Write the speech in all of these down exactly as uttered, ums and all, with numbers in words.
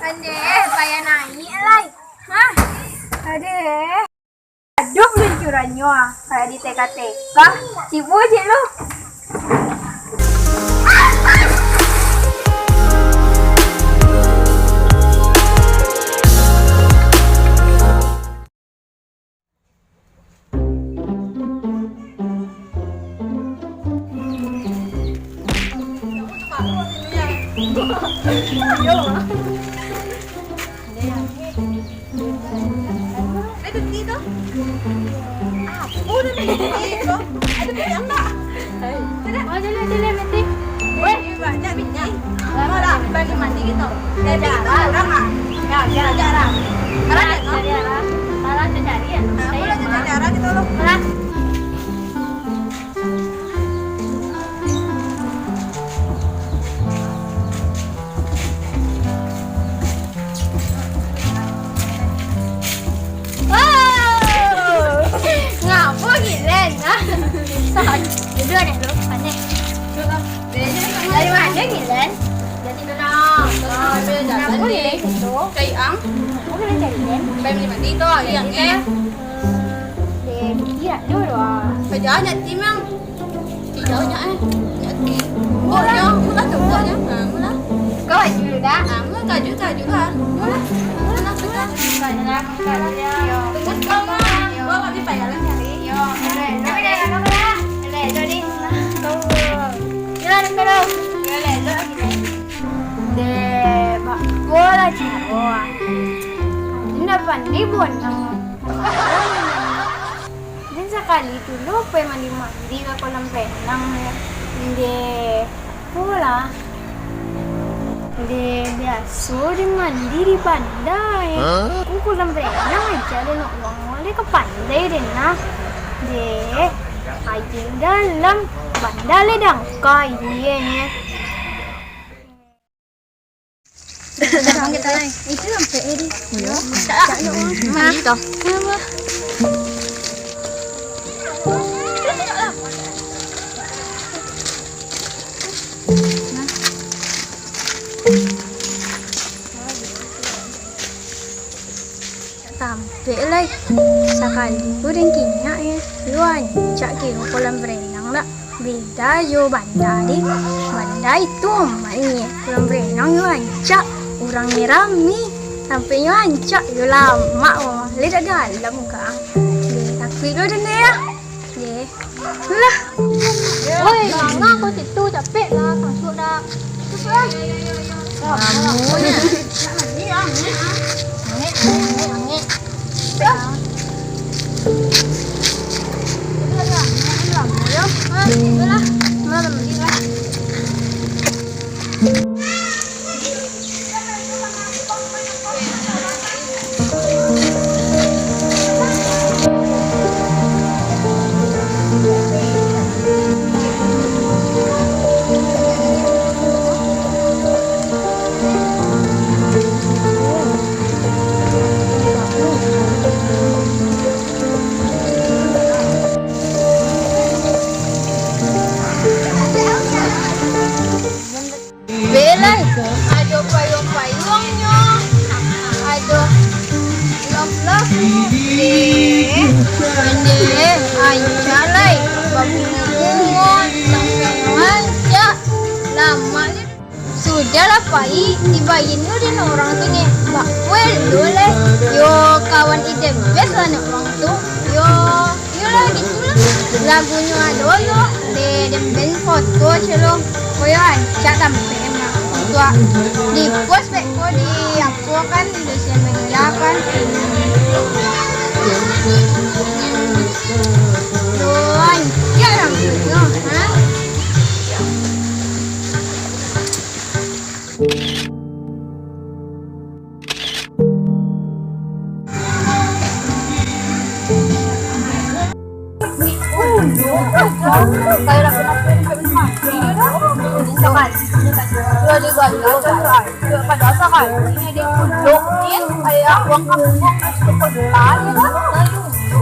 Andeh, payah naik lai. Hah? Adeh. Aduh, luncurannyo ah, kayak di T K T K. Cibo je lo. Weh, banyak bini. Mau lah, bagi mandi gitu. Jadi itu orang ah. Ya, ya, ya. Arah itu. Cari arah. Salah tu cari ya. Nah, aku lagi cari arah gitu loh. Arah. Wow! Ngapo Gilen? Duduk dek lu, panek. Dari mano Gilen? Dari Minang. Oh, dari Minang. Ngapo Gilen situ? Cari ang. Oh, Gilen cari Gilen. Pai mandi-mandi tu, iya, eh. Dek, iya, dulu ah. Kerja aja, Timang. Tidak banyak, eh. Banyak ti. Buatnya, murah tu buatnya. Ha, murah. Kau baju dulu dah. Ha, murah kaju, kaju lah. Murah. Murah nak suka. Bukanlah, bukanlah. Tunggu sekolah. Bawa kami payah lah cari. Yo, boleh. Boleh, boleh, boleh. Boleh, jadi. Boleh, boleh. Boleh, boleh. Dek, bak, bola caro. Indak pandai bonang. Den sakali tu lo pai mandi-mandi ka kolam renang, deh. Deh, apolah. Deh, biaso den mandi di banda, eh. Hah? Ko kolam renang aja den nak buang, deh ka pandai den nah. Deh, aia dalam banda lai dangka, iye, eh. Datang kita lai. Itu sampai eh, di. Iyo. Tak nak. Nah, toh. Tampek lai. Sakali ko den kinyak, eh. Yo rancak kiro kolam berenang dak. Beda jo banda, deh. Banda itu amat, eh. Kolam berenang yo rancak. Urangnyo rami. Tampeknyo rancak. Yo lamak, oh. Lai dak dalam ka. Deh, takuik lo den, deh, yo. Deh. Lah. Oi, manga ko situ, capek lah, masuk dah. Masuk lah. Lamo nyo. Angek, angek, angek. Angek, angek, angek. Lamo yo. Ah, situ lah. Malam ni lah. Bela itu, ado payuang-payuangnyo, ado love-love-nyo, deh, deh, rancak lai, babungo-bungo, rancak, lamak ni. Sudahlah, pai, dibayinyo dek urang tu, nyo, bak kuel tu lai, yo, kawan idem best lah nak urang tu, yo. Iyolah, gitulah. Lagunyo ado lo, deh, den band foto celo. Koyo rancak tampek emang. Untuak di-post beko di apo kan, di sosial media kan. Lo, rancak tampeknyo, ha?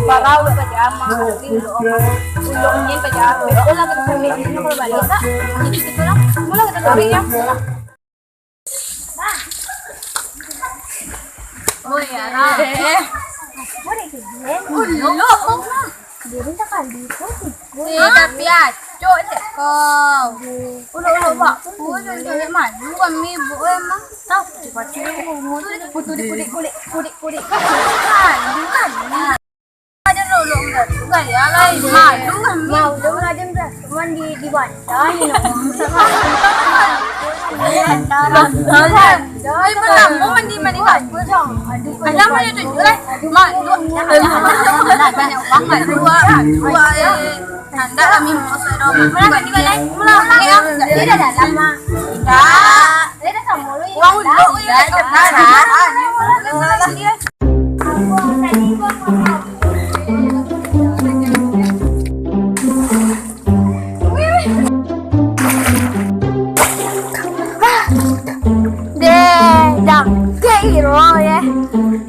Barau pada ama, ulok nyen pada apa? Olah kita cari, kalau balik tak? Jadi kita pulang, mula kita cari ya. Eh. Ulok. Diri sakali tu tigo. Eh, tapi acok cek kau. Ulok-ulok bakku, cek malu kami ibu emang. Tahu, cek pacik. Kulik, kulik, kulik, kulik, kulik. Malu, malu. Ada ulok-ulok tu gaya lah. Malu kami. Mau dong ada. Mandi di Banjar ni, nak. Oi, pertama mandi, mandi bagus. Aduh, ada mandi tujuh lah. Mak, dua. Banyak uang, mak, dua. Dua, eh. Nanda kami mau sedang. Mana mandi balai? Pulang, ya. Tidak dalam, Mak. Tidak. Tidak sama lu. Uang dulu, ya. Tidak, tidak. Tidak. Deh, dangkek iro ye.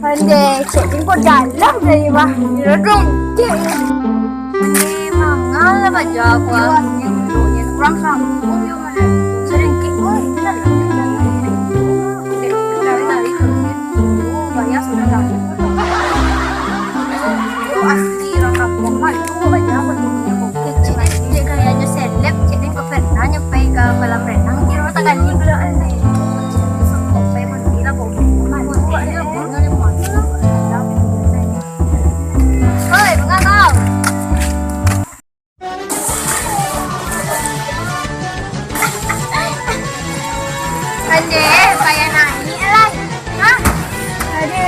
Ande, cek tingko dalam dari bah. Iro dangkek. Ande, mangalah baja aku ah. Kurang sambung yo, mana. Sedikit, oi, dalam. Dari tadi tu, oh, banyak sudah lah. Itu asli orang kampung mah, itu banyak apa tu punya bukit, cik. Cik kayaknya seleb, cik ni pernah nyampai ke kolam renang, kira tak kali pula, eh. Sampai mandi lah, bau. Mandi, eh. Oi, bunga kau. Ande, payah naik lah. Hah? Ade.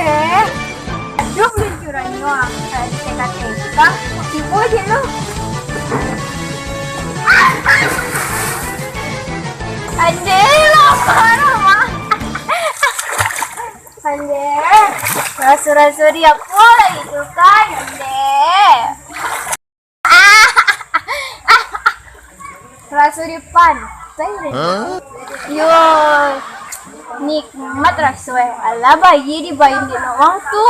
Duk luncuranyo ah, kayak di T K T K. Tibo je lo. Ande, lapar, Mah. Ande. Raso-raso di apo lah itu kan, Ande. Raso di pantai. Yo, nikmat raso eh. Alah, bayi dibain di nawang tu.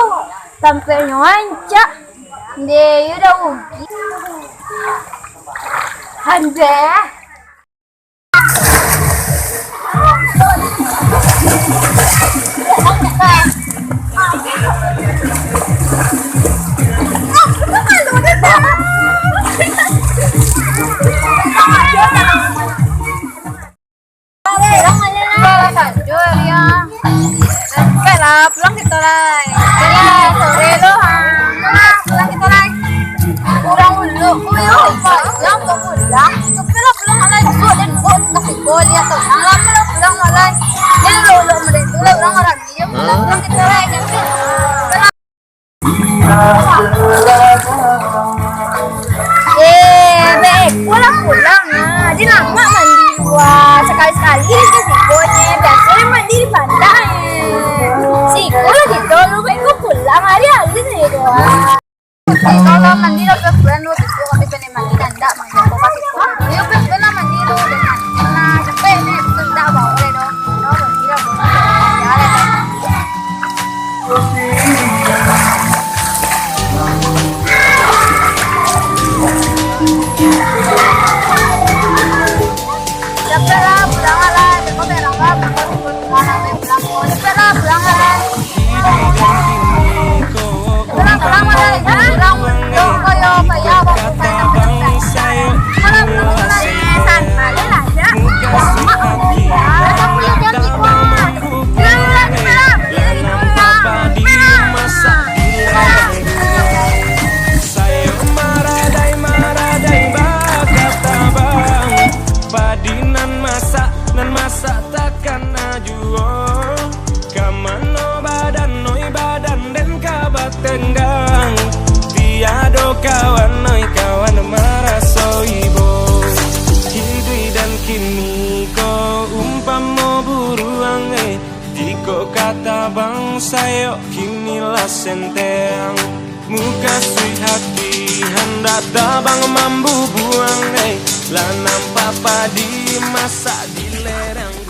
Tampeknyo rancak. Nde, yo dah rugi. Ande. Baiklah, pulang kito lai. Alah, sore lo, ha. Pulang kito lai. Urang ulok, uyo, pulang ko pulang. Tapi lah pulang lai, buat dan buat, kasih gol, ya, tu. Alah, pulang, pulang lai. Jadi lo ulok model tu lah, urang rami je, pulang, pulang kito lai, capek. Eh, beko lah pulang ah. Dia lamak mandi dua. Sakali-sakali dia ke siko nye. Biaso dia mandi di pantai. Siko lah gitu, lu beko pulang. Hari-hari sajo doh. Kalau mandi lah, pulang lu siko, tapi pandai mandi, ndak mandi, kau kasih kau. Dia pulang mandi lu, dia mandi. Nah, capek ni, tu ndak mau, dia doh. Kau mandi lah, pulang. Jalan. Sayok maradai-maradai bakatabang, padi nan masak, nan masak takana juo. Ka mano badan, oi, badan den ka batenggang? Tiado kawan, oi, kawan maraso ibo. Hiduik den kini ko umpamo buruang, eh. Jikok ka tabang sayok, kini lah senteang. Mukasuik hati handak tabang mambubuang, eh. Lah nampak padi masak di lereng.